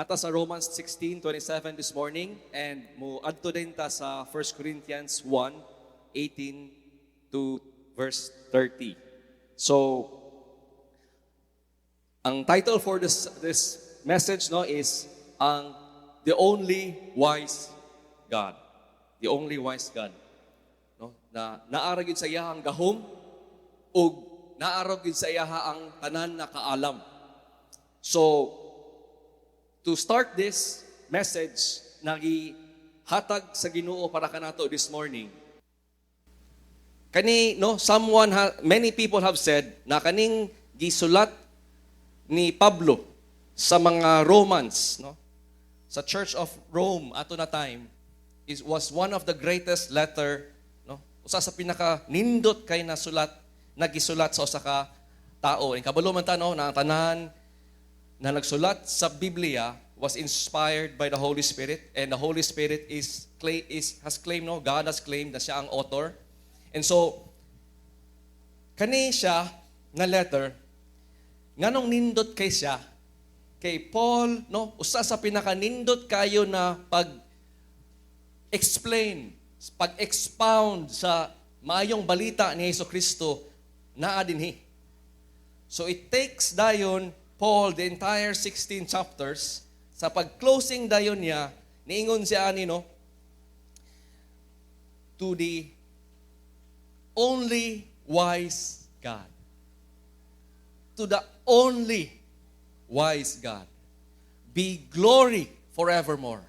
Naa ta sa Romans 16:27 this morning and mo adto din ta sa 1 Corinthians 1:18 to verse 30. So, ang title for this message, no, is ang "The Only Wise God." The Only Wise God. No? Na naa ra gyud sa iya ang gahom ug naa ra gyud sa iya ang tanan na kaalam. So, to start this message na gihatag sa Ginoo para kanato this morning. Kani, no, many people have said na kaning gisulat ni Pablo sa mga Romans, no, sa Church of Rome ato na time is was one of the greatest letter, no, usa sa pinaka nindot kay na sulat na gisulat sa usa ka tao. And kabalo man ta, no, na ang tanan na nagsulat sa Biblia was inspired by the Holy Spirit, and the Holy Spirit is has claimed, no, God has claimed na siya ang author. And so kani siya na letter, nganong nindot kay siya? Kay Paul, no, usa sa pinakanindot kayo na pag explain, pag expound sa maayong balita ni Hesus Kristo naa dinhi. So it takes dayon Paul the entire 16 chapters. Sa pag-closing dayon niya, niingon siya ani, no, "To the only wise God. To the only wise God be glory forevermore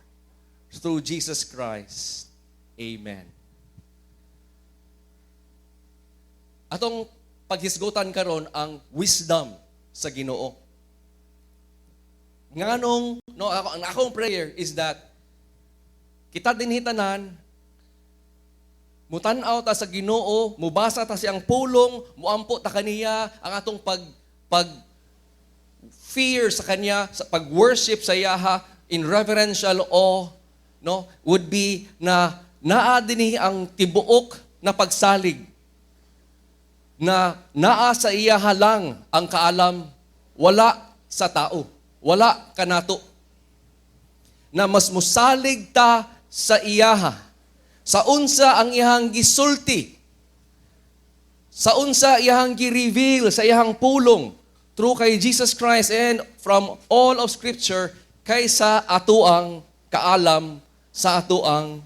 through Jesus Christ. Amen." Atong paghisgutan karon ang wisdom sa Ginoo. Nganong, no, ako, ang akong prayer is that kita din tanan mutan-aw ta sa Ginoo, mubasa ta siyang pulong, muampo ta kaniya, ang atong pag fear sa kanya, sa pag-worship sa iyaha in reverential awe, no, would be na naa dinhi ang tibuok na pagsalig na naa sa iyaha lang ang kaalam, wala sa tao, wala kanato. Na mas musalig ta sa iyaha, sa unsa ang iyahang gisulti, sa unsa iyahang gi-reveal sa iyahang pulong through kay Jesus Christ and from all of Scripture kaysa atoang kaalam, sa atoang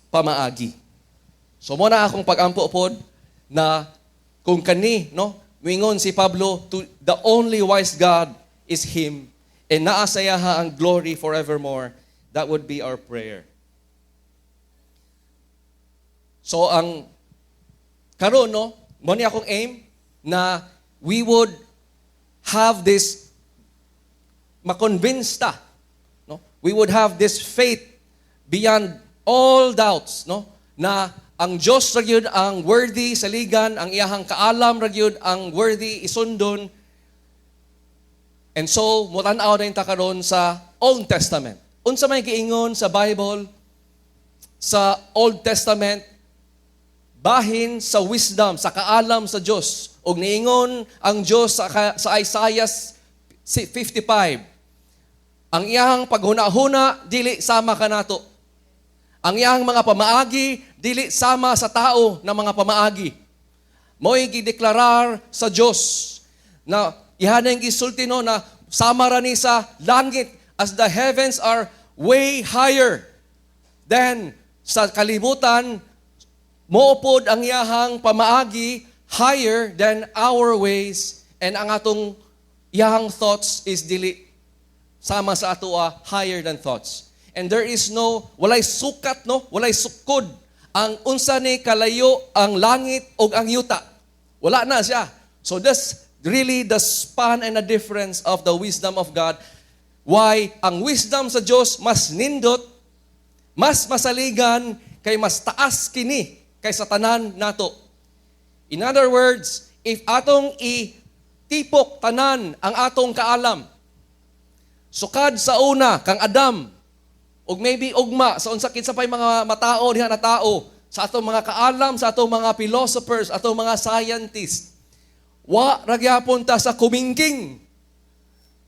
pamaagi. So mao na akong pagampo pod na kung kani, no, mingon si Pablo, "To the only wise God is him and naa sa iyaha ang glory forevermore." That would be our prayer. So ang karon, no, mao ni akong aim na we would have this ma-convince ta, no? We would have this faith beyond all doubts, no, na ang Dios ra gyud ang worthy saligan, ang iyahang kaalam ra gyud ang worthy isundon. And so mutan-aw din ta karon sa Old Testament. Unsa may giingon sa Bible, sa Old Testament, bahin sa wisdom, sa kaalam sa Dios? Ug niingon ang Dios sa Isaiah 55, ang iyahang paghuna-huna dili sama kanato. Ang iyahang mga pamaagi dili sama sa tao na mga pamaagi. Mo'y gideklarar sa Dios na iha nang gisulti, no, na sama ra ni sa langit, as the heavens are way higher than sa kalibutan, moupod ang iyahang pamaagi higher than our ways, and ang atong iyahang thoughts is dili sama sa atoa, higher than thoughts. And there is no, walay sukat, no, walay sukod ang unsa ni kalayo ang langit o ang yuta. Wala na siya. So this really the span and the difference of the wisdom of God. Why ang wisdom sa Dios mas nindot, mas masaligan kay mas taas kini kaysa tanan nato. In other words, if atong itipok tanan ang atong kaalam, sukad sa una kang Adam, ug maybe ugma sa unsa kinsa pay mga matao diha na tao, sa atong mga kaalam, sa atong mga philosophers, atong mga scientists, wa ra gyapon ta sa kumingking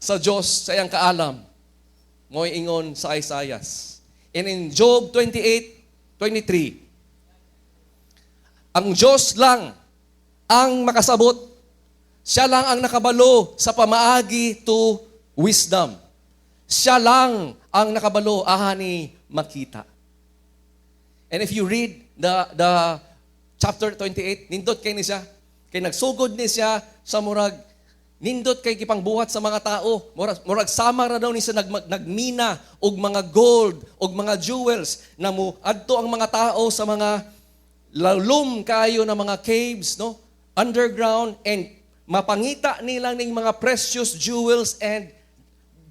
sa Dios sa iyang kaalam. Mo'y ingon sa Isaiah. And in Job 28:23, ang Diyos lang ang makasabot. Siya lang ang nakabalo sa pamaagi to wisdom. Siya lang ang nakabalo aha ni makita. And if you read the chapter 28, nindot kay ni siya. Kay nagsugod ni siya sa murag nindot kay gipangbuhat sa mga tao. Murag sama ra daw ni siya nagmina og mga gold og mga jewels na mo adto ang mga tao sa mga lalum kayo na mga caves, no? Underground, and mapangita nila ning mga precious jewels and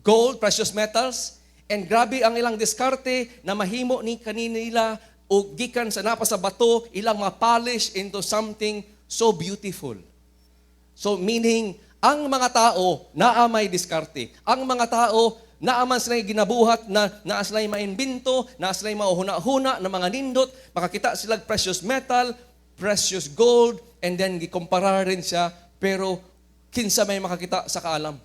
gold, precious metals. And grabe ang ilang diskarte na mahimo ni kaninila og gikan sa napa sa bato, ilang ma-polish into something so beautiful. So meaning, ang mga tao naa may diskarte. Ang mga tao naa man sila ginabuhat na naa sila maimbento, naa sila mauhuna-huna na mga nindot, makakita sila precious metal, precious gold, and then gikumpara rin siya, pero kinsa may makakita sa kaalam?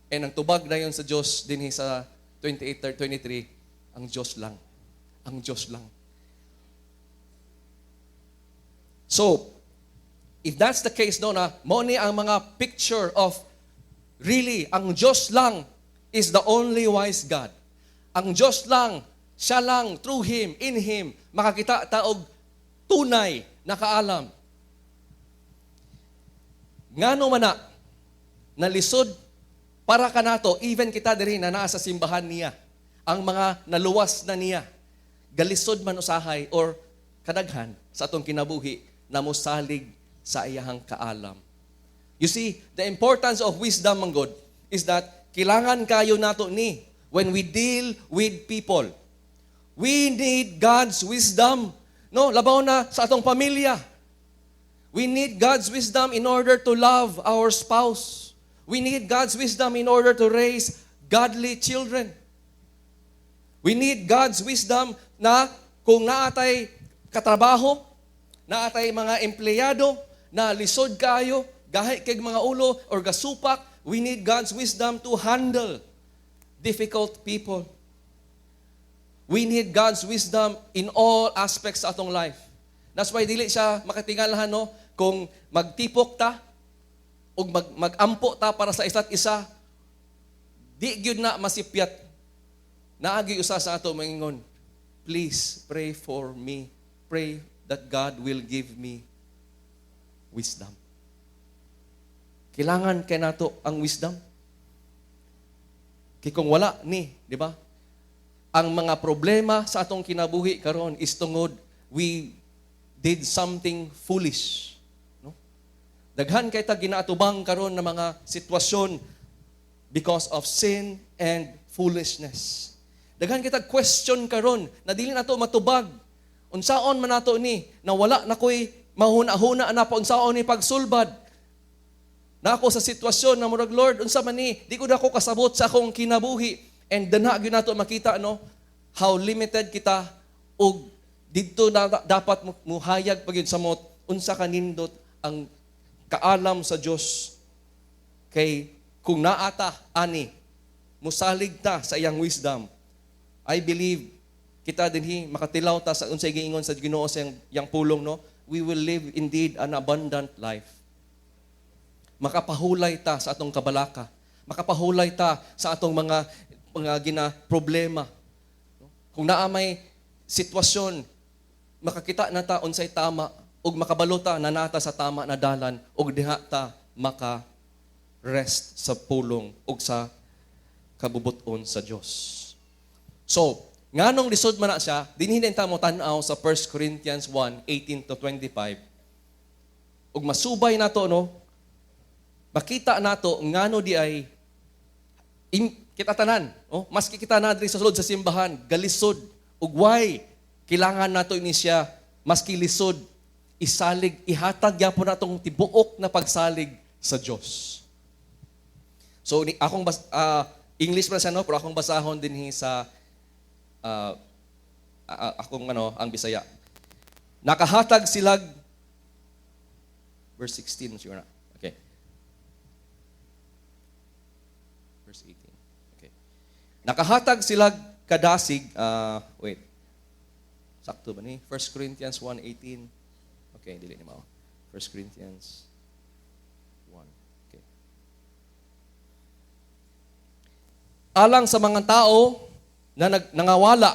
And ang tubag na yun sa Diyos dinhi sa 28:23, ang Diyos lang. Ang Diyos lang. So, if that's the case, no, na mo ni ang mga picture of really, ang Diyos lang is the only wise God. Ang Diyos lang, siya lang, through Him, in Him, makakita ta og tunay na kaalam. Ngano man na, nalisod para kanato, even kita diri na naa sa simbahan niya, ang mga naluwas na niya, galisod man usahay or kadaghan sa atong kinabuhi na mosalig sa iyahang kaalam. You see, the importance of wisdom, man God, is that kailangan kayo nato ni when we deal with people. We need God's wisdom. No, labaw na sa atong pamilya. We need God's wisdom in order to love our spouse. We need God's wisdom in order to raise godly children. We need God's wisdom na kung naatay katrabaho, naatay mga empleyado, na lisod kayo, gahi kay mga ulo or gasupak, we need God's wisdom to handle difficult people. We need God's wisdom in all aspects sa atong life. That's why dili siya makatingalahan, no, kung magtipok ta ug magampo ta para sa isa't isa, di gyud na masipyat. Naagi usa sa ato mangingon, "Please pray for me. Pray that God will give me wisdom." Kailangan kay nato ang wisdom. Kay kung wala ni, di ba? Ang mga problema sa atong kinabuhi karon is tungod we did something foolish. No? Daghan kay ta ginaatubang karon na mga sitwasyon because of sin and foolishness. Daghan kay ta question karon na dili nato matubag. Unsaon man nato ni na wala na ko'y mahuna-huna na pa unsaon ni pagsulbad. Na ako sa sitwasyon na murag, "Lord, unsa man ni? Di ko na ako kasabot sa akong kinabuhi." And dana gyud nato makita, no, how limited kita ug didto na dapat muhayag pa gyud sa mot unsa kanindot ang kaalam sa Dios. Kay kung naata ani, musalig ta sa iyang wisdom, I believe kita dinhi makatilaw ta sa unsay giingon sa Ginoo sa iyang pulong, no, we will live indeed an abundant life. Makapahulay ta sa atong kabalaka, makapahulay ta sa atong mga gina problema. Kung naa may sitwasyon, makakita na ta unsay tama ug makabalo ta na nata sa tama na dalan ug diha ta maka rest sa pulong ug sa kabubuton sa Dios. So, nganong lisod man na siya, dinhi ta mo tan-aw sa 1 Corinthians 1:18 to 25. Ug masubay nato, no, makita nato ngano di ay kita tanan, oh, maski kita na diri sa sulod sa simbahan, galisod ug why kailangan nato ini siya, maski lisod, isalig, ihatag gyapon natong tibuok na pagsalig sa Dios. So ni akong English man siya, no, pero akong basahon dinhi sa akong ano, ang Bisaya. Nakahatag silag verse 16 siguro na. Okay. Verse 18. Nakahatag sila kadasig, wait. Sakto ba ni? 1 Corinthians 1:18. Okay, dili ni mao. 1 Corinthians 1. Okay. Alang sa mga tao na nangawala,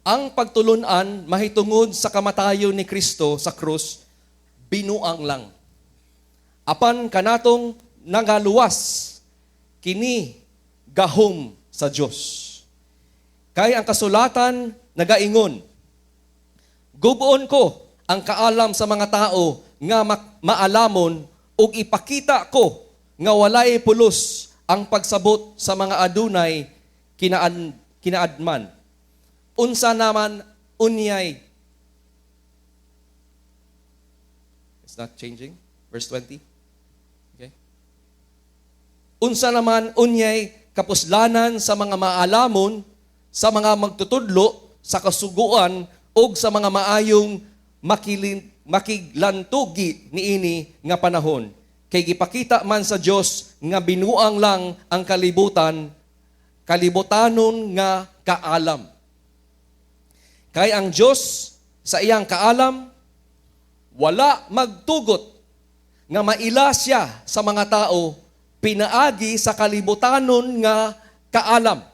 ang pagtulunan mahitungod sa kamatayon ni Kristo sa krus, binuang lang. Apan kanatong nagaluwas, kini gahom sa Dios. Kay ang kasulatan nagaingon, "Gub-on ko ang kaalam sa mga tao nga maalamon ug ipakita ko nga walay pulos ang pagsabot sa mga adunay kinaadman." Unsa naman unyay? It's not changing. Verse 20. Okay. Unsa naman unyay kapuslanan sa mga maalamon, sa mga magtutudlo sa kasuguan ug sa mga maayong makiglantugi niini nga panahon? Kay gipakita man sa Dios nga binuang lang ang kalibutan, kalibutanon nga kaalam. Kay ang Dios sa iyang kaalam wala magtugot nga maila siya sa mga tao pinaagi sa kalibutanon nga kaalam.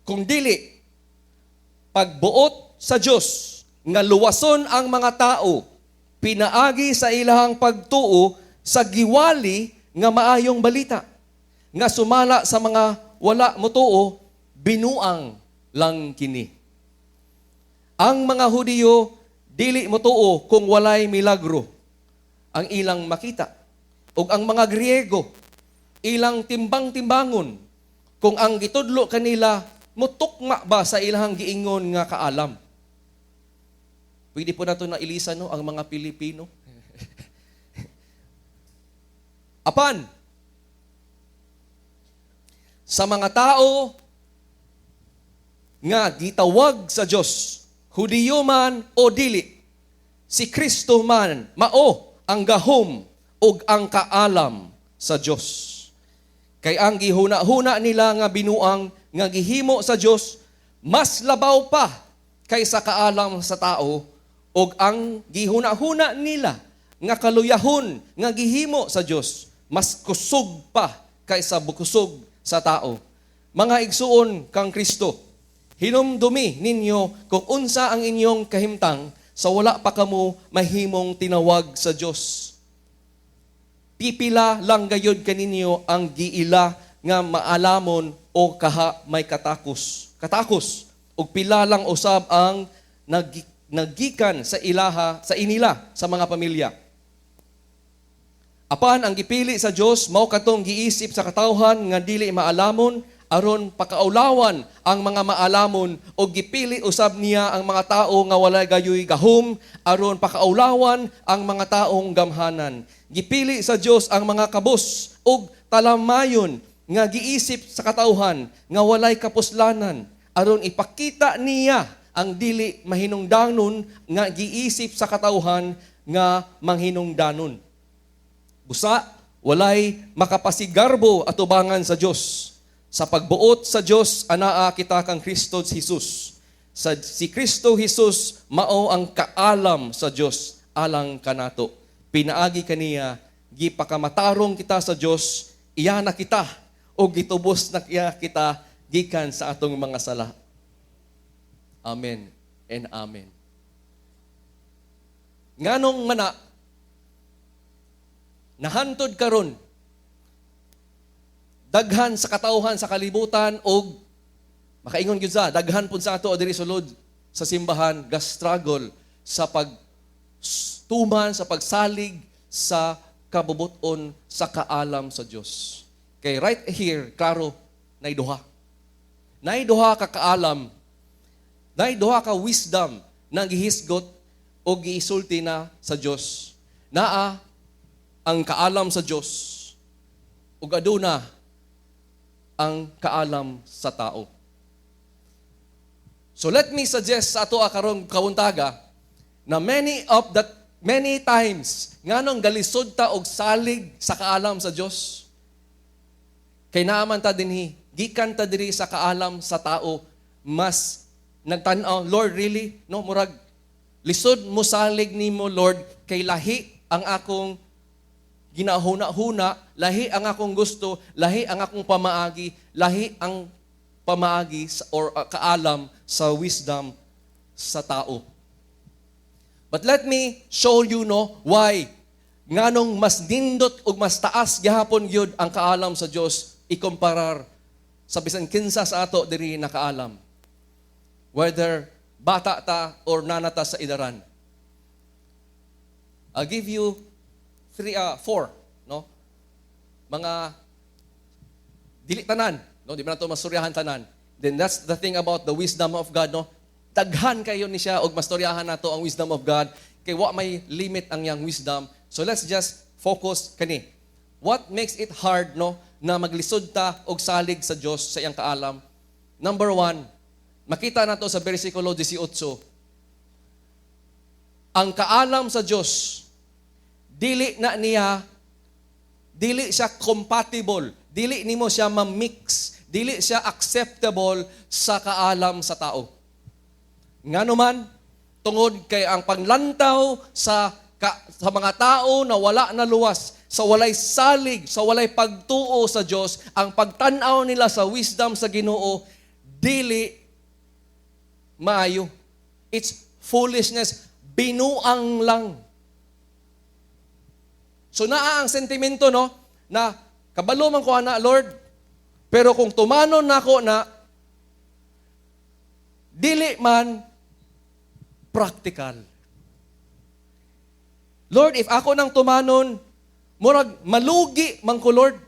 Kung dili, pagbuot sa Dios nga luwason ang mga tao pinaagi sa ilahang pagtuo sa giwali nga maayong balita nga sumala sa mga wala motuo, binuang lang kini. Ang mga Hudiyo dili motuo kung walay milagro ang ilang makita. Ug ang mga Griego ilang timbang-timbangon kung ang gitudlo kanila mutukma ba sa ilang giingon nga kaalam. Pwede po nato na ilisan, no, ang mga Pilipino. Apan sa mga tao nga gitawag sa Dios, Hudiyo man o dili, si Kristo man mao ang gahom ug ang kaalam sa Dios. Kay ang gihuna-huna nila nga binuang nga gihimo sa Dios mas labaw pa kaysa kaalam sa tao, ug ang gihuna-huna nila nga kaluyahon nga gihimo sa Dios mas kusog pa kaysa kusog sa tao. Mga igsuon kang Kristo, hinumdumi ninyo kung unsa ang inyong kahimtang sa wala pa kamo mahimong tinawag sa Dios. Pipila lang gayud kaninyo ang giila nga maalamon o kaha may katakos. Katakos ug pila lang usab ang naggikan sa ilaha sa inila sa mga pamilya. Apan ang gipili sa Dios mao katong giisip sa katawhan nga dili maalamon aron pakaulawan ang mga maalamon, o gipili usab niya ang mga tao nga walay gayoy gahom aron pakaulawan ang mga taong gamhanan. Gipili sa Dios ang mga kabus ug talamayon nga giisip sa katawhan nga walay kapuslanan aron ipakita niya ang dili mahinungdanon nga giisip sa katawhan nga manghinungdanon. Busa, walay makapasigarbo atubangan sa Dios. Sa pagbuot sa Dios anaa kita kang Kristo Jesus. Sa si Kristo Jesus mao ang kaalam sa Dios alang kanato. Pinaagi kaniya gipakamatarong kita sa Dios, iya na kita o gitubos na iya kita gikan sa atong mga sala. Amen and amen. Nganong mana nahantod karon daghan sa katawhan sa kalibutan og makaingon gyud sa daghan pud sa ato diri sulod sa simbahan ga-struggle sa pagtuman, sa pagsalig sa kabubuton sa kaalam sa Dios? Kay right here, klaro, nay duha. Nay duha ka kaalam, nay duha ka wisdom na gihisgot o giisulti na sa Dios. Naa ang kaalam sa Dios ug aduna ang kaalam sa tao. So let me suggest sa ato karong kabuntaga na many of that many times nganong galisod ta og salig sa kaalam sa Dios? Kay naa man ta dinhi Gikan ta diri sa kaalam sa tao, mas nagtan-aw, "Lord, really?" No, murag lisod mo salig nimo, Lord, kay lahi ang akong ginahuna-huna, lahi ang akong gusto, lahi ang akong pamaagi, lahi ang pamaagi or kaalam sa wisdom sa tao. But let me show you, no, why nganong mas nindot ug mas taas gihapon gyud ang kaalam sa Dios ikomparar sa bisan kinsa sa ato diri nakaalam. Whether bata ta or naa na ta sa idaran. I'll give you three, four, no? Mga dili tanan, no? Di ba nato masuryahan tanan? Then that's the thing about the wisdom of God, no? Daghan kayo ni siya og mastoryahan nato ang wisdom of God kay wa may limit ang iyang wisdom. So let's just focus kani. What makes it hard, no, na maglisod ta og salig sa Dios sa iyang kaalam? Number one, makita nato sa versikulo 18. Ang kaalam sa Dios, dili na niya, dili siya compatible, dili nimo siya ma-mix, dili siya acceptable sa kaalam sa tao. Ngano man, tungod kay ang panglantaw sa mga tao na wala na luwas, sa walay salig, sa walay pagtuo sa Dios, ang pagtan-aw nila sa wisdom sa Ginoo dili maayo. It's foolishness, binuang lang. So naa ang sentimento, no, na kabalo man ko ana, Lord, pero kung tumanon nako na, dili man practical. Lord, if ako nang tumanon, murag malugi man ko, Lord.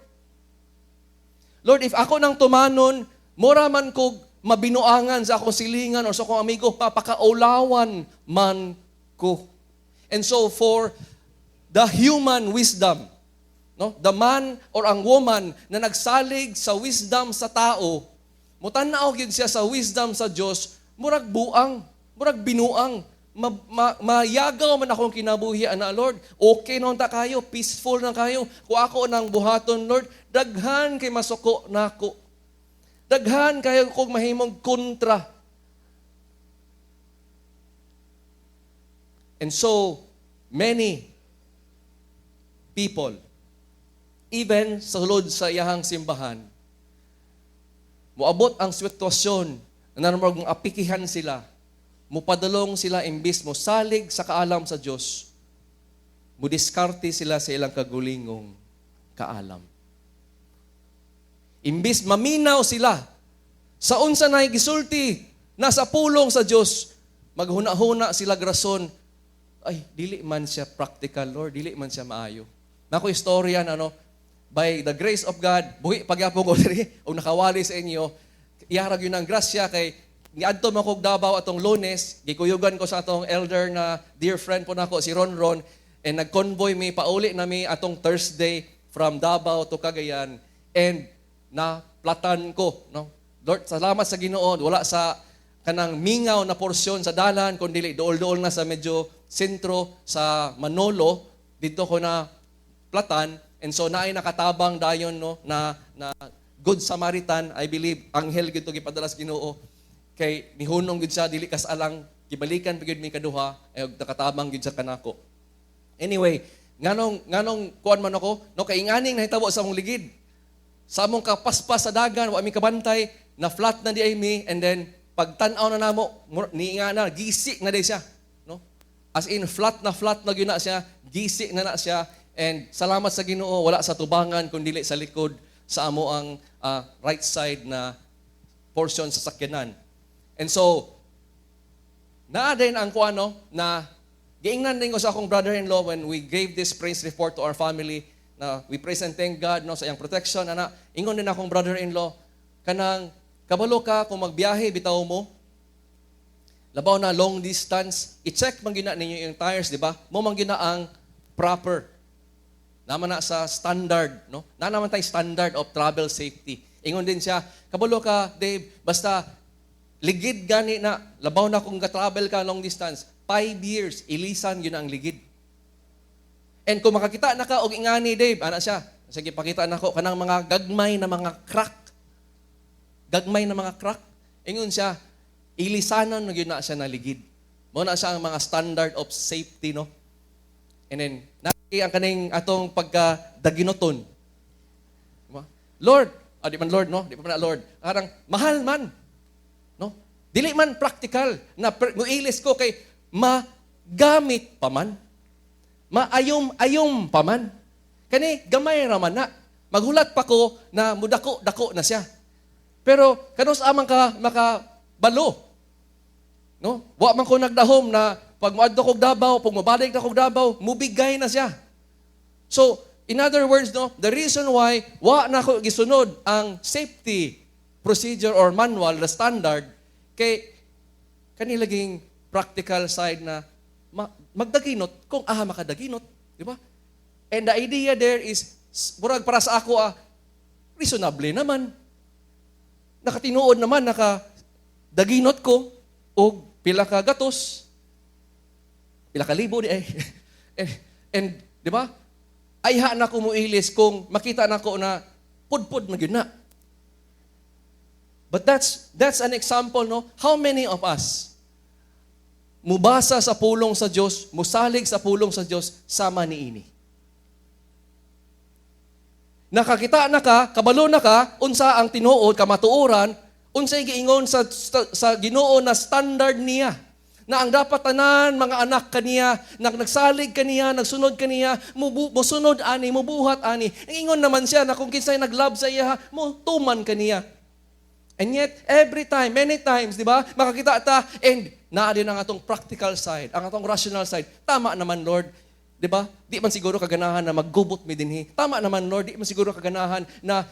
Lord, if ako nang tumanon, mura man kog mabinuangan sa akong silingan or sa akong amigo, papakaulawan man ko. And so for the human wisdom, no, the man or ang woman na nagsalig sa wisdom sa tao, mutan-aw gyud siya sa wisdom sa Dios, murag buang, murag binuang. Mayagaw man akong kinabuhi ana, Lord. Okay na ta kayo, peaceful na kayo. Kung ako nang buhaton, Lord, daghan kay masuko nako. Daghan kayo kog mahimong kontra. And so, many people, even sa sulod sa iyahang simbahan, moabot ang sitwasyon na namang apikihan sila, mupadulong sila imbis mo salig sa kaalam sa Dios, mudiskarte sila sa ilang kagulingong kaalam. Imbis maminaw sila sa unsa na gisulti nasa pulong sa Dios, maghuna-huna sila rason, "Ay, dili man siya practical, Lord, dili man siya maayo." Nako istorya na, no, by the grace of God, buhi pagyapon ko diri og nakawali sa inyo. Iyara gyud ang grasya kay niadto man kog Davao atong Lunes, gikuyugan ko sa atong elder na dear friend po nako, si Ron Ron, and nag-convoy mi pauli na mi atong Thursday from Davao to Cagayan and na platan ko, no. Lord, salamat sa Ginoo, wala sa kanang mingaw na porsyon sa dalan kun dili duol-duol na sa medyo sentro sa Manolo didto ko na platan. And so naay nakatabang dayon, no, na Good Samaritan. I believe anghel gyud to gipadala sa Ginoo kay nihunong gyud siya, dili kas-alang gibalikan pa gyud mi kaduha ay nakatabang gyud sa kanako. Anyway, nganong kuan man ako, no, kay inganing nahitabo sa among ligid. Sa among kapaspas sa dagan, wa mi kabantay, na flat na di ay mi, and then pagtan-aw na namo, niinga na, gisi na di siya, no? As in flat na gyud na siya, gisi na na siya, and salamat sa Ginoo, wala sa tubangan kun dili sa likod sa amo ang right side na portion sa sakyanan. And so, naa din ang kuan, no, na giingnan din ko sa akong brother-in-law when we gave this praise report to our family na we praise and thank God, no, sa iyang protection ana. Ingon din akong brother-in-law, kanang kabalo ka kung magbiyahe bitaw mo, labaw na long distance, i-check man gyud na ninyo yung tires, di ba? Mo man gyud na ang proper naman na sa standard, no? Na naman tay standard of travel safety. Ingon din siya, "Kabalo ka, Dave, basta ligid gani na, labaw na kung ga-travel ka long distance, 5 years, ilisan yun ang ligid. And kung makakita na ka og ingani, Dave," ana siya, sige, pakita nako kanang mga gagmay na mga crack. Gagmay na mga crack. Ingon siya, ilisanan na gyud na siya naligid. Mao na siya ang mga standard of safety, no? And then, naki ang kaning atong pagka daginoton. Diba? Lord, di man Lord, no? Di pa man na Lord. Arang, mahal man. No? Dili man practical na muilis ko kay magamit pa man. Maayom-ayom pa man. Kani gamay ra man na. Maghulat pa ko na mudako dako na siya. Pero kanus-a man ka makabalo? No? Wa man ko nagdahom na pag moadto kog Davao, pag mobalik na kog Davao, mubigay na siya. So, in other words, no, the reason why wa na ko gisunod ang safety procedure or manual, the standard, kay kani laging practical side na magdaginot kung aha makadaginot, di ba? And the idea there is, murag para sa ako, reasonable naman. Nakatinuod naman, naka daginot ko, og pila ka gatos, pila ka libo di ay. And, di ba? Ayha na ko muilis kung makita na ko na pudpud na gyud na. But that's an example, no? How many of us mubasa sa pulong sa Dios, musalig sa pulong sa Dios sama niini? Nakakita na ka, kabalo na ka, unsa ang tinuod, kamatuoran, unsay giingon sa Ginoo na standard niya. Na ang dapat tanan mga anak kaniya, nagsalig kaniya, nagsunod kaniya, musunod ani, mubuhat ani. Ingon naman siya na kung kinsay nag-love sa iya, mo tuman kaniya. And yet, every time, many times, di ba, makakita ta, and naa din ang atong practical side, ang atong rational side. Tama naman, Lord. Di ba? Di man siguro kaganahan na maggubot mi dinhi. Tama naman, Lord, di man siguro kaganahan na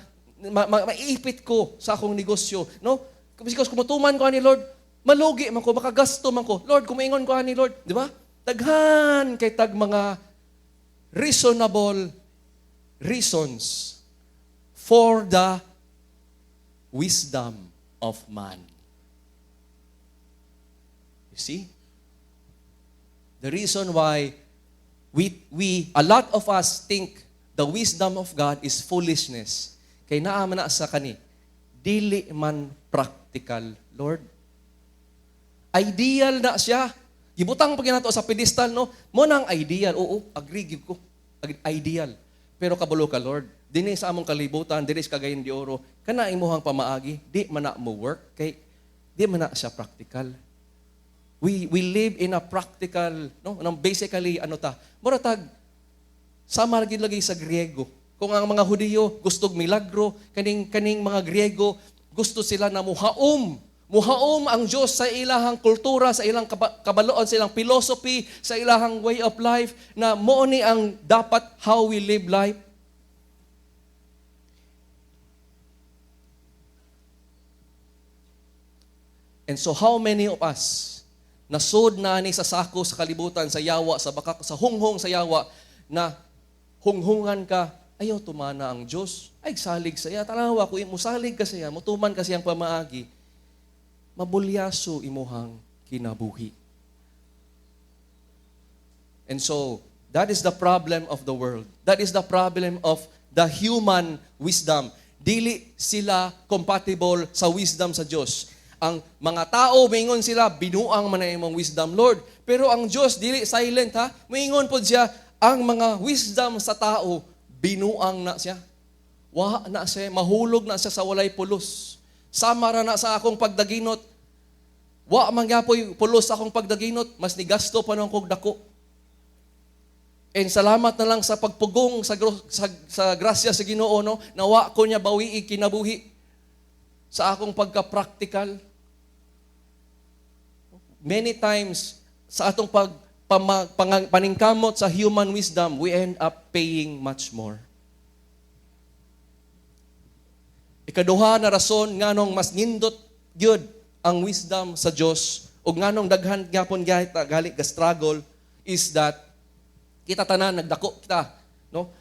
maipit ko sa akong negosyo. No? Because kung mutuman ko ani Lord, malugi man ko, makagasto man ko. Lord, kung maingon ko ani Lord, di ba? Daghan kay tag mga reasonable reasons for the wisdom of man. You see? The reason why a lot of us think the wisdom of God is foolishness, kay naa man na sa kani, dili man practical, Lord. Ideal na siya. Gibutang pa nato sa pedestal, no? Mao nang ideal. Oo, agree gyud ko. Ideal. Pero kabalo ka, Lord, dinhi sa among kalibutan, dinhi sa Cagayan de Oro, kana imuhang pamaagi, di man na mo work, kay di man na siya practical. We live in a practical, no? Nang basically ano ta? Mura tag sama lagi lagi sa Griego. Kung ang mga Hudiyo gustog milagro, kaning mga Griego gusto sila na muhaom. Muhaom ang Diyos sa ilahang kultura, sa ilang kabaloon, sa ilang philosophy, sa ilahang way of life, na mo ni ang dapat how we live life. And so how many of us nasod na ni sa sako sa kalibutan, sa yawa, sa bakak, sa hunghong sa yawa, na hunghungan ka, ayaw tumana ang Diyos, ay salig sa iya, tanawa ko, musalig ka sa iya, mutuman ka siyang pamaagi, mabulyaso imuhang kinabuhi. And so, that is the problem of the world. That is the problem of the human wisdom. Dili sila compatible sa wisdom sa Diyos. Ang mga tao, maingon sila, binuang man na imong wisdom, Lord. Pero ang Diyos, dili silent ha. Maingon po siya, ang mga wisdom sa tao, binuang na siya. Wa na siya, mahulog na siya sa walay pulos. Sama ra na sa akong pagdaginot. Wa man gyapoy pulos sa akong pagdaginot, mas nigasto pa nang kog dako. And salamat na lang sa pagpugong sa grasya sa Ginoo, no, nawa ko niya bawi kinabuhi sa akong pagka-practical. Many times sa atong paningkamot sa human wisdom, we end up paying much more. Ikaduha na rason nganong mas nindot gyud ang wisdom sa Dios ug nganong daghan gyapon gali ga struggle is that kita tanan nagdako kita, no,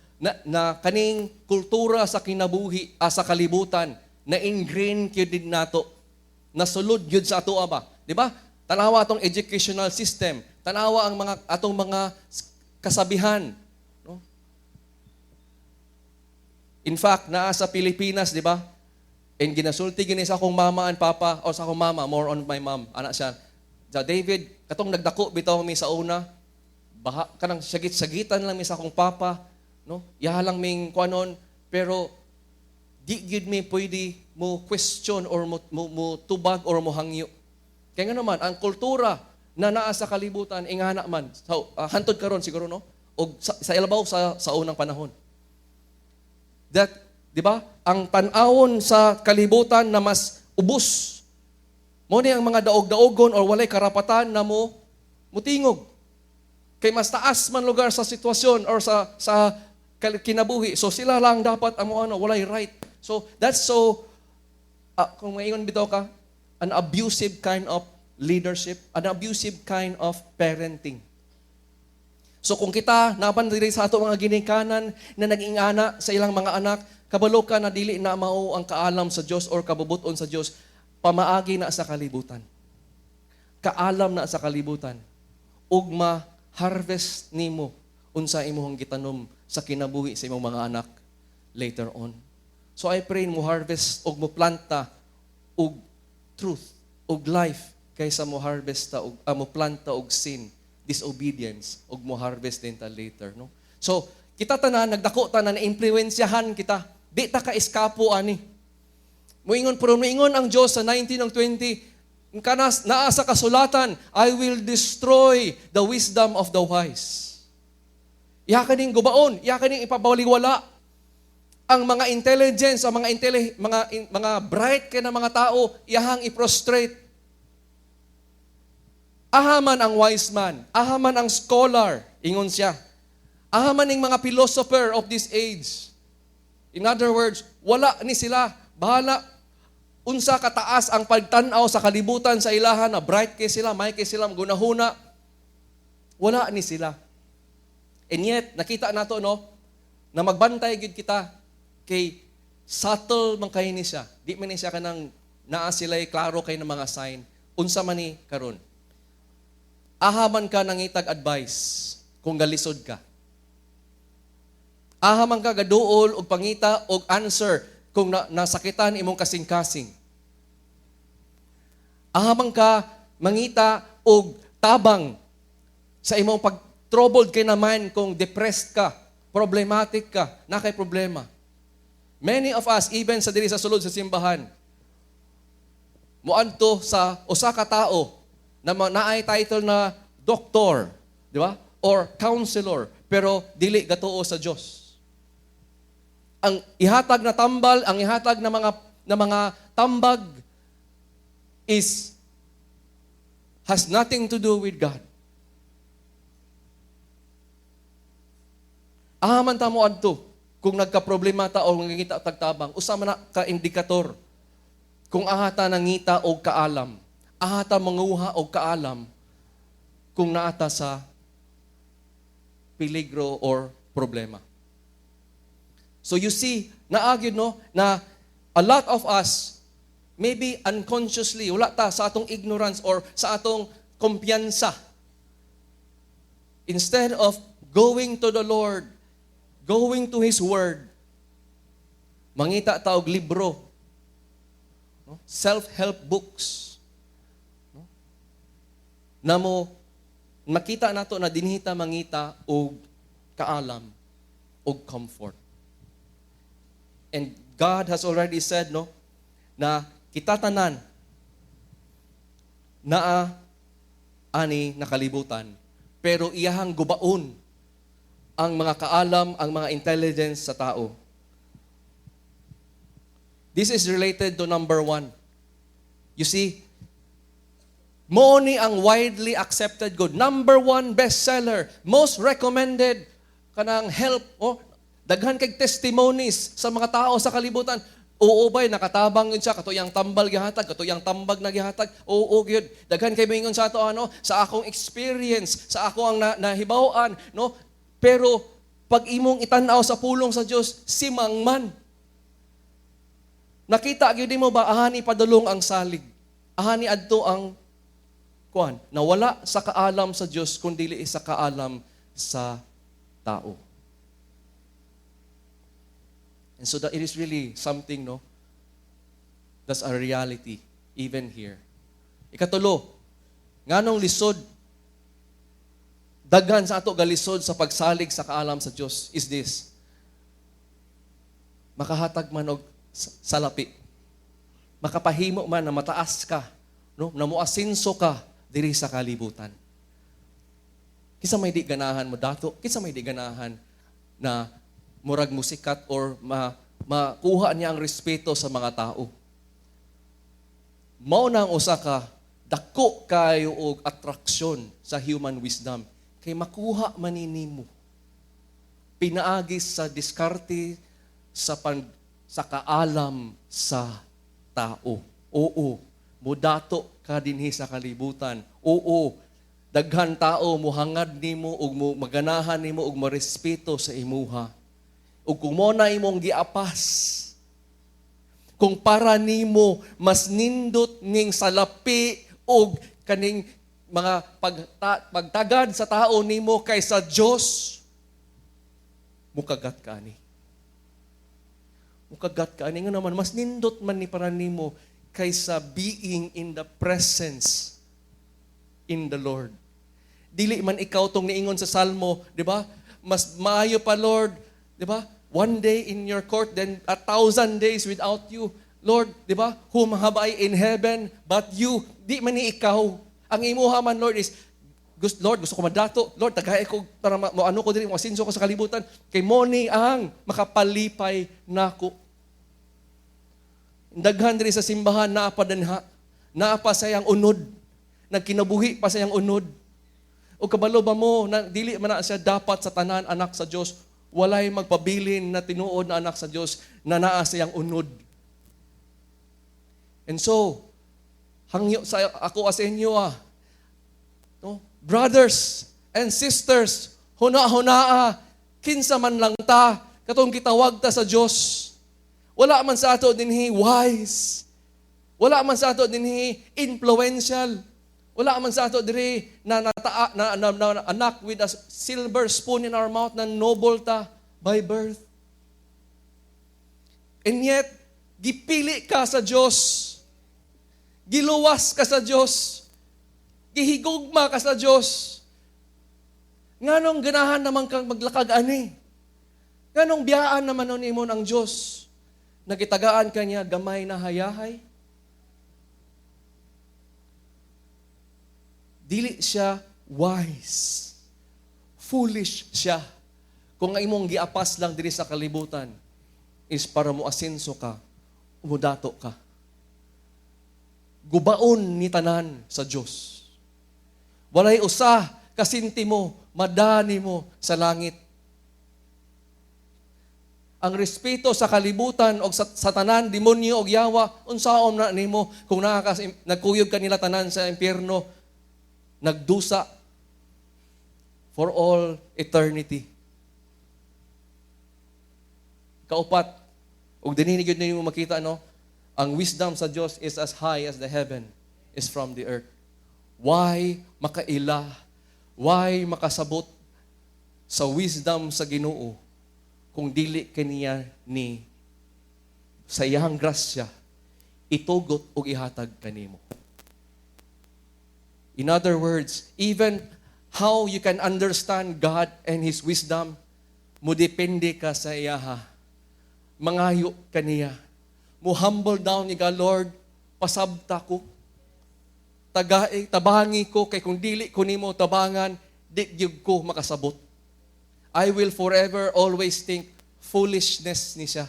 na kaning kultura sa kinabuhi, sa kalibutan na ingrained gyud din nato, nasulod gyud sa ato ba, di ba? Tanawa atong educational system, tanawa ang mga atong mga kasabihan, no? In fact, naa sa Pilipinas, di ba? And ginasulti gini sa akong mama and papa, o sa akong mama, more on my mom, anak siya. Sa David, katong nagdako bitaw mi sa una, baha kanang sagit-sagitan lang mi sa akong papa, no? Yaha lang ming kuanon, pero di gyud mi pwede mo question or mo tubag or mo hangyo. Kaya nga naman, ang kultura na naa sa kalibutan, ingana man. So, hantod karon siguro, no? O sa ilabaw sa unang panahon. That, di ba? Ang tan-awon sa kalibutan na mas ubos. Mao ni ang mga daog-daogon or walay karapatan na mo mutingog. Kay mas taas man lugar sa sitwasyon or sa kinabuhi. So sila lang dapat ang mo ano, walay right. So that's so kung maingon bitaw ka, an abusive kind of leadership, an abusive kind of parenting. So kung kita naban diri sa ato mga ginikanan na nag-ingana sa ilang mga anak, kabalo ka na dili na mao ang kaalam sa Dios or kabubuton sa Dios, pamaagi na sa kalibutan. Kaalam na sa kalibutan. Ug ma-harvest nimo unsa imong gitanom sa kinabuhi sa imong mga anak later on. So I pray mo harvest og mo planta og truth og life kaysa mo harvest ta og mo planta og sin, disobedience og mo harvest din ta later, no? So kita tanan nagdako ta na naimpluwensyahan kita. Di ta ka eskapo ani. Muingon pero muingon ang Dios sa 19 ng 20 kanas naa sa kasulatan, "I will destroy the wisdom of the wise." Iya kaning gubaon, iya kaning ipabaliwala ang mga intelligence, ang mga intelli, mga mga bright kay na mga tao, iyahang i-prostrate. Aha man ang wise man, aha man ang scholar, ingon siya. Aha man ning mga philosopher of this age. In other words, wala ni sila. Bahala unsa kataas ang pagtan-aw sa kalibutan sa ilahan na bright kay sila, may kay sila gunahuna. Wala ni sila. And yet, nakita nato, no, na magbantay gyud kita kay subtle man kay ni siya. Di man ni siya kanang naa sila'y klaro kay ng mga sign. Unsa man ni karon? Aha man ka nangitag advice kung galisod ka. Aha man ka gaduol og pangita og answer kung nasakitan imong kasing-kasing. Aha man ka mangita og tabang sa imong pag troubled kay naman kung depressed ka, problematic ka, na kay problema. Many of us, even sa diri sa sulod sa simbahan, moadto sa usa ka tao na naay title na doctor, di ba? Or counselor, pero dili gatuo sa Dios. Ang ihatag na tambal, ang ihatag na mga tambag is has nothing to do with God. Aha man ta mo adto kung nagka-problema ta o nangita tagtabang, usa man na ka indikator kung aha ta nangita og kaalam, aha ta manguha og kaalam kung naata sa peligro or problema. So you see, naagid, no, na a lot of us, maybe unconsciously, wala ta sa atong ignorance or sa atong kumpiyansa. Instead of going to the Lord, going to His Word, mangita ta og libro, no? Self-help books, no? Na mo makita nato na dinhi ta mangita og kaalam og comfort. And God has already said, no, na kita tanan naa ani nakalibutan, pero iyahang gubaon ang mga kaalam, ang mga intelligence sa tao. This is related to number one. You see, mo ni ang widely accepted good. Number one bestseller, most recommended, kanang help, oh, daghan kay testimonies sa mga tao sa kalibutan. Oo bay, nakatabang yun siya, kato yang tambal gihatag, kato yang tambag na gihatag. Oo gyud. Daghan kay moingon sa ato ano, sa akong experience, sa ako ang nahibaw-an, no? Pero pag imong itan-aw sa pulong sa Dios, simang man. Nakita gyud mo ba ahani padulong ang salig? Ahani adto ang kuan, nawala sa kaalam sa Dios kun dili sa kaalam sa tao. And so that it is really something, no? That's a reality even here. Ikatulo, nganong lisod, daghan sa ato galisod sa pagsalig sa kaalam sa Dios is this: Makahatag man og salapi. Makapahimo man na mataas ka, no? Na moasenso ka diri sa kalibutan. Kinsa may di ganahan mo dato, kinsa may di ganahan na murag musikat or makuha niya ang respeto sa mga tao? Mao na ang usa ka dako kayo og atraksyon sa human wisdom kay makuha man ni nimo pinaagi sa diskarte sa kaalam sa tao. Oo, mudato ka dinhi sa kalibutan. Oo, daghan tao muhangad nimo ug mo maganahan nimo ug morespeto sa imuha. Ug kung mo na imong giapas, kung para nimo mas nindot ning salapi og kaning mga pagtagad sa tao nimo kaysa Dios, mukagat ka ani. Mukagat ka ani nga naman mas nindot man ni para nimo kaysa being in the presence in the Lord. Dili man ikaw tong niingon sa Salmo, di ba? "Mas maayo pa, Lord, di ba? One day in your court, then 1,000 days without you. Lord, di ba? Whom have I in heaven but you?" Di man ni ikaw. Ang imuha man, Lord, is, gusto, "Lord, gusto ko madato. Lord, tagay ko para mo ano ko diri, mo asinso ko sa kalibutan. Kay mo ni ang makapalipay nako." Daghan diri sa simbahan naa pa dinha. Naa pa sayang unod. Nagkinabuhi pa sayang unod. O kabalo ba mo na dili man na siya dapat sa tanan anak sa Dios? Walay magpabilin na tinuod na anak sa Dios na naa siyang unod. And so, hangyo sa ako sa inyo ah. No? Brothers and sisters, huna-hunaa, kinsa man lang ta, katong gitawag ta sa Dios. Wala man sa ato dinhi wise. Wala man sa ato dinhi influential. Wala man sa ato diri na, nataa, na anak with a silver spoon in our mouth na noble ta by birth. And yet, gipili ka sa Dios. Giluwas ka sa Dios. Gihigugma ka sa Dios. Nganong ganahan naman kang maglakag ani? Nganong biyaan naman nun imo ang Dios? Nagitagaan ka niya gamay na hayahay? Dili siya wise. Foolish siya. Kung ang imong giapas lang diri sa kalibutan is para mo asenso ka, mudato ka. Gubaon ni tanan sa Dios. Walay usa ka sentimo madani mo sa langit. Ang respeto sa kalibutan o sa tanan, demonyo o yawa, unsaon na nimo kung nagkuyog ka nila tanan sa impyerno, nagdusa for all eternity? Kaupat, ug dinhi gyud ninyo makita, no, ang wisdom sa Dios is as high as the heaven is from the earth. Why makaila? Why makasabot sa wisdom sa Ginoo kung dili kaniya ni sa iyang grasya itugot ug ihatag kanimo? In other words, even how you can understand God and His wisdom, mo depende ka sa iyaha. Mangayo kaniya. Mo humble down ni ka, "Lord, pasabta ko. Tagai, tabangi ko, kay kung dili ko nimo tabangan, di gyud ko makasabot." I will forever always think foolishness ni siya.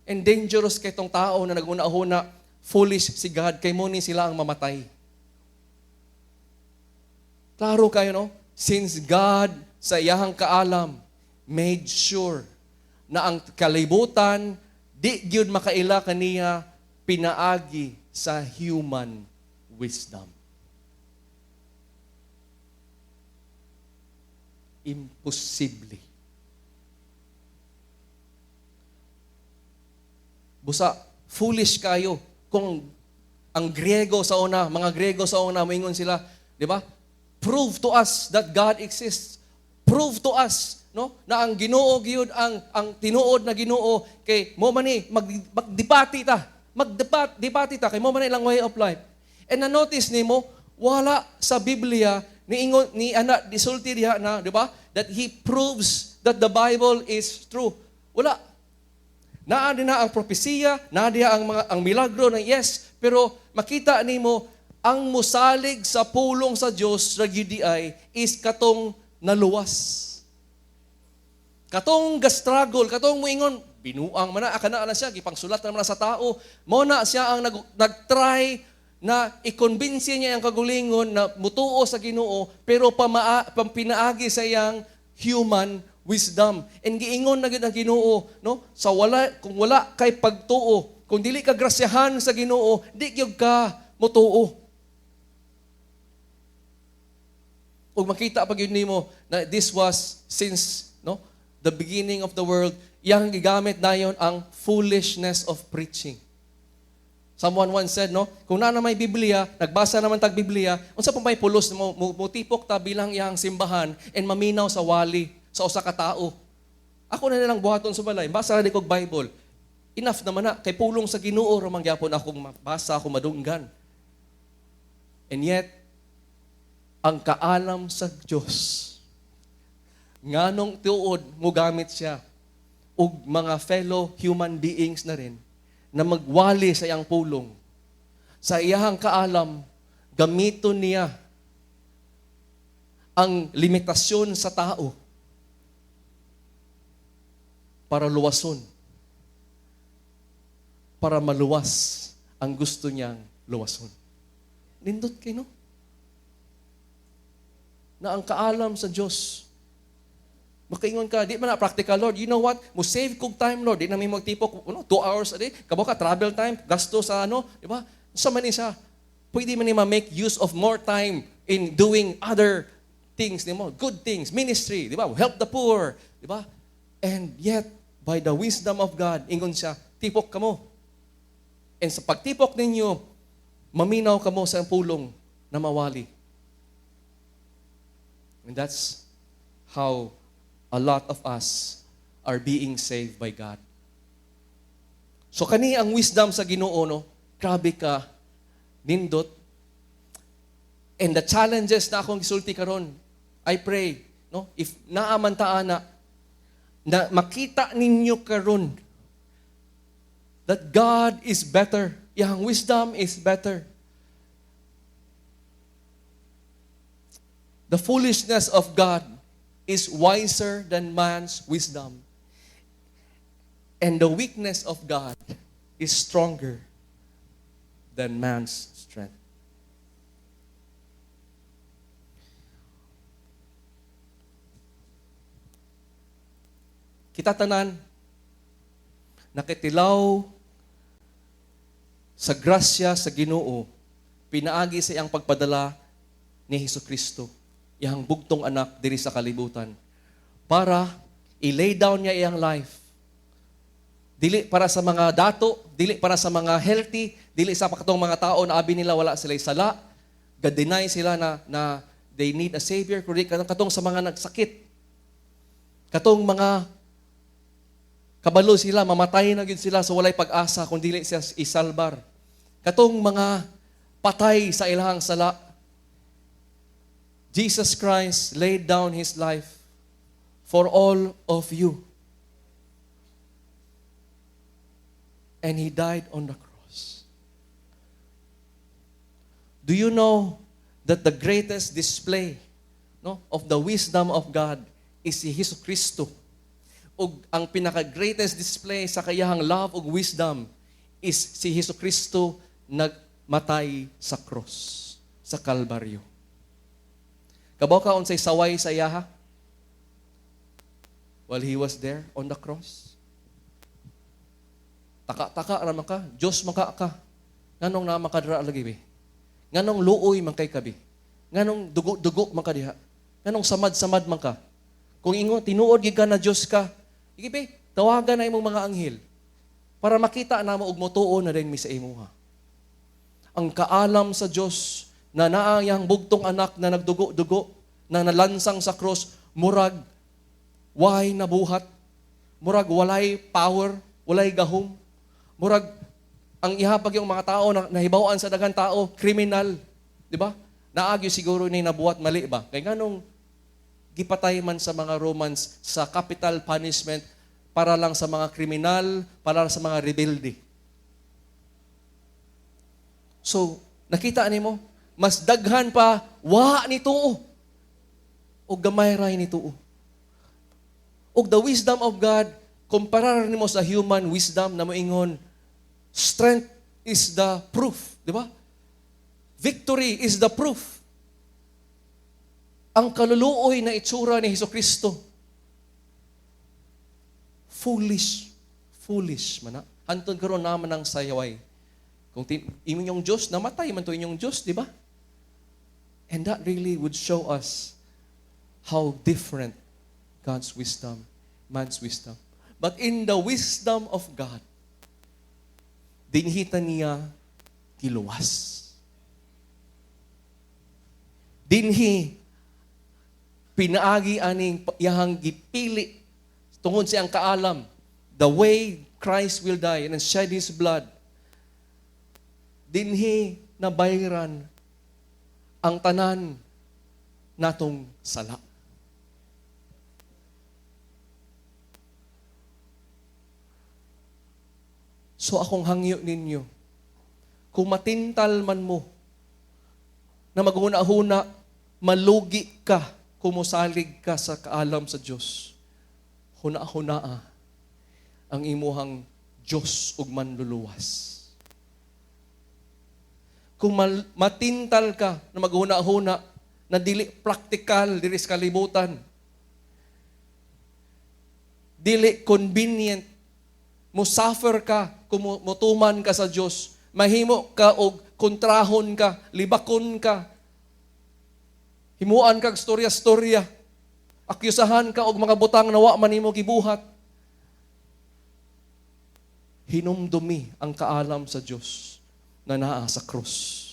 And dangerous kay tong tao na naguna-huna, foolish si God, kay mo ni sila ang mamatay. Klaro kayo, no? Since God, sa iyahang kaalam, made sure na ang kalibutan, di gyud makaila kaniya, pinaagi sa human wisdom. Imposible. Busa, foolish kayo kung ang Griego sa una, mga Griego sa una, moingon sila, di ba? "Prove to us that God exists. Prove to us, no, na ang Ginoo gyud ang tinuod na Ginoo kay mo man ni magdibati ta." Magdebat, debate ta kay mao man ilang way of life. And na-notice nimo, wala sa Biblia ni ingon ni ana disulti diha na, di ba? That he proves that the Bible is true. Wala. Naa din na ang propesiya, naa diha ang mga ang milagro ng yes, pero makita nimo ang musalig sa pulong sa Dios ra gyud ay is katong naluwas. Katong ga-struggle, katong muingon, binuang man na, kana na siya, gipangsulat na man na sa tao. Mao na siya ang nag-try na i-convince niya ang kagulingon na mutuo sa Ginoo pero pampinaagi sa iyang human wisdom. And giingon na gyud ang Ginoo, no? Sa wala kung wala kay pagtuo, kung dili ka grasyahan sa Ginoo, di gyud ka mutuo. Ug makita pa gyud nimo na this was since, no, the beginning of the world, iyang gigamit dayon ang foolishness of preaching. Someone once said, no, kung naa na may Biblia, nagbasa naman tag Biblia, unsa pa may pulos mo, mo tipok ta bilang iyang simbahan and maminaw sa wali sa usa ka tawo. Ako na nilang buhaton sa balay, basa ra di kog Bible. Enough naman na kay pulong sa Ginoo ra man gyapon akong mabasa, ako madunggan. And yet, ang kaalam sa Dios, nganong tuod mo gamit siya og mga fellow human beings na rin na magwali sa iyang pulong. Sa iyang kaalam, gamiton niya ang limitasyon sa tao para luwason. Para maluwas ang gusto niyang luwason. Nindot kay, no? Na ang kaalam sa Diyos, makaingon ka, di man na practical, Lord. You know what? Mo save kog time, Lord. Di na may magtipok, ano, 2 hours a day. Kabalo ka, travel time, gasto sa ano, di ba? Sa man isa, pwede man ni ma-make use of more time in doing other things nimo, good things, ministry, di ba? Help the poor, di ba? And yet, by the wisdom of God, ingon siya, "Tipok kamo. And sa pagtipok ninyo, maminaw kamo sa pulong na mawali." And that's how a lot of us are being saved by God. So kani ang wisdom sa Ginoo, no, grabe ka nindot. And the challenges na akong gisulti karon, I pray, no, if naa man ta ana na makita ninyo karon that God is better. Iyang wisdom is better. The foolishness of God is wiser than man's wisdom. And the weakness of God is stronger than man's strength. Kita tanan, nakitilaw sa grasya sa Ginoo, pinaagi sa iyang pagpadala ni Hesus Kristo, iyang bugtong anak diri sa kalibutan, para i-lay down niya iyang life. Dili para sa mga dato, dili para sa mga healthy, dili sa katong mga tao na abi nila wala sila sala, ga-deny sila na they need a savior, kundi katong sa mga nagsakit. Katong mga kabalo sila, mamatay na gyud sila sa walay pag-asa kung dili siya isalbar. Katong mga patay sa ilahang sala, Jesus Christ laid down His life for all of you. And He died on the cross. Do you know that the greatest display, no, of the wisdom of God is si Hesus Kristo? Ug ang pinaka-greatest display sa kayahang love ug wisdom is si Hesus Kristo nagmatay sa cross, sa Kalbaryo. Kabaw ka unsay saway sa iyaha while He was there on the cross? Taka-taka ra man ka, Diyos man ka ka. Nganong naa man ka dira lagi bi? Nganong luoy man kay kabi? Nganong dugo-dugo man ka diha? Nganong samad-samad man ka? Kung ingon tinuod gid ka na Diyos ka, sige bi, tawagan na imong mga anghel para makita namo og motuo na din mi sa imuha. Ang kaalam sa Dios na naa iyang bugtong anak na nagdugo-dugo, na nalansang sa cross, murag way nabuhat, murag walay power, walay gahom, murag Ang ihapag yung mga tao na nahibaw-an sa daghang tao, kriminal, di ba? Naagyo siguro ni nabuhat mali ba? Kay nganong gipatay man sa mga Romans sa capital punishment para lang sa mga kriminal, para lang sa mga rebelde. So, nakita nimo, mas daghan pa wa ni tuo o gamay ra ni tuo. Og the wisdom of God, kumparar nimo sa human wisdom na moingon, strength is the proof, di ba? Victory is the proof. Ang kaluluoy na itsura ni Hesus Kristo, foolish, foolish man na. Hantod karon naman ang sayaway. Kung inyong Diyos, namatay man to inyong Diyos, di ba? And that really would show us how different God's wisdom, man's wisdom. But in the wisdom of God, dinhi ta niya giluwas. Dinhi pinaagi aning iyahang gipili tungod sa iyang kaalam, the way Christ will die and shed His blood. Dinhi nabayran ang tanan natong sala. So akong hangyo ninyo, kung matintal man mo na maghuna-huna, malugi ka kung mosalig ka sa kaalam sa Diyos. Huna-hunaa ang imuhang Diyos ug manluluwas. Kung matintal ka na maghuna-huna na dili practical diri sa kalibutan, dili convenient, mo suffer ka kung motuman ka sa Dios, mahimo ka og kontrahon ka, libakon ka, himuan kag storya-storya, akyusahan ka og mga butang na wa man nimo gibuhat. Hinumdumi ang kaalam sa Dios na naa sa krus.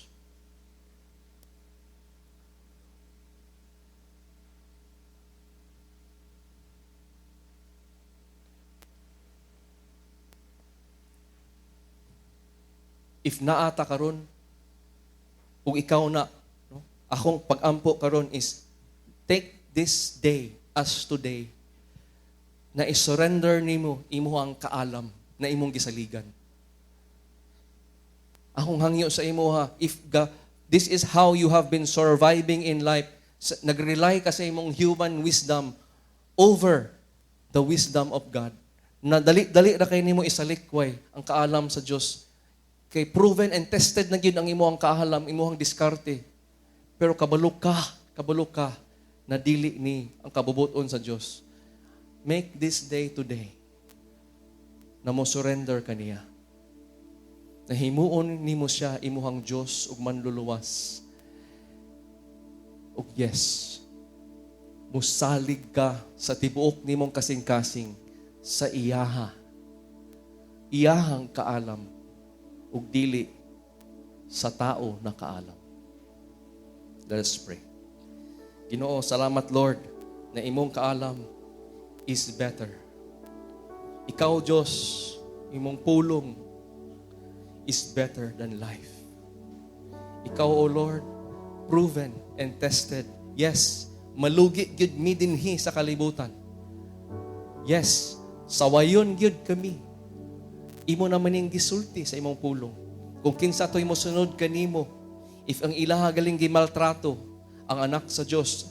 If naata karon ug ikaw na, no? Akong pag-ampo karon is take this day as today na i-surrender nimo imo ang kaalam na imong gisaligan. Akong hangyo sa imo ha, if this is how you have been surviving in life, nag-rely ka sa imong human wisdom over the wisdom of God, na dali-dali ra kay nimo isalikway ang kaalam sa Dios. Kay proven and tested na gyud ang imong kaalam, imong diskarte. Pero kabalo ka na dili ni ang kabubuton sa Dios. Make this day today na mo surrender kaniya. Nahimuon nimo siya imuhang Dios ug manluluwas. Ug yes, musalig ka sa tibuok nimong kasing-kasing sa iyaha. Iyahang kaalam ug dili sa tao na kaalam. Let us pray. Ginoo, salamat Lord na imong kaalam is better. Ikaw, Diyos, imong pulong is better than life. Ikaw, O Lord, proven and tested. Yes, malugi gyud mi dinhi sa kalibutan. Yes, sawayon gyud kami. Imo naman ning gisulti sa imong pulong. Kung kinsa to'y mosunod kanimo, if ang ilaha galing gimaltrato, ang anak sa Dios,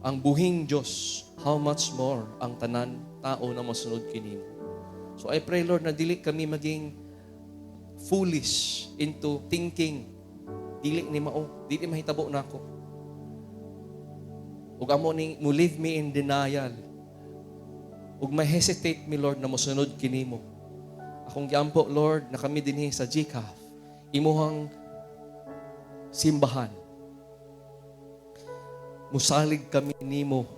ang buhing Dios, how much more ang tanan tao na mosunod kinimo. So I pray, Lord, na dili kami maging foolish into thinking, dili ni mao, dili mahitabo nako. Ug amo ning mo leave me in denial. Ug ma-hesitate mi, Lord, na mosunod kinimo. Akong giampo, Lord, na kami dinhi sa GCAF, imuhang simbahan. Musalig kami nimo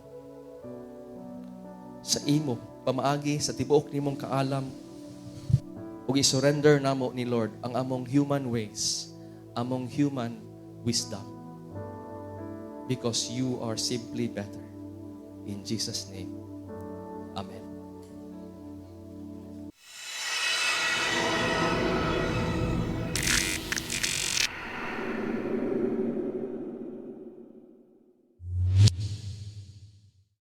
sa imo, pamaagi sa tibuok nimong kaalam, ug i-surrender namo ni Lord ang among human ways, among human wisdom. Because you are simply better. In Jesus' name, Amen.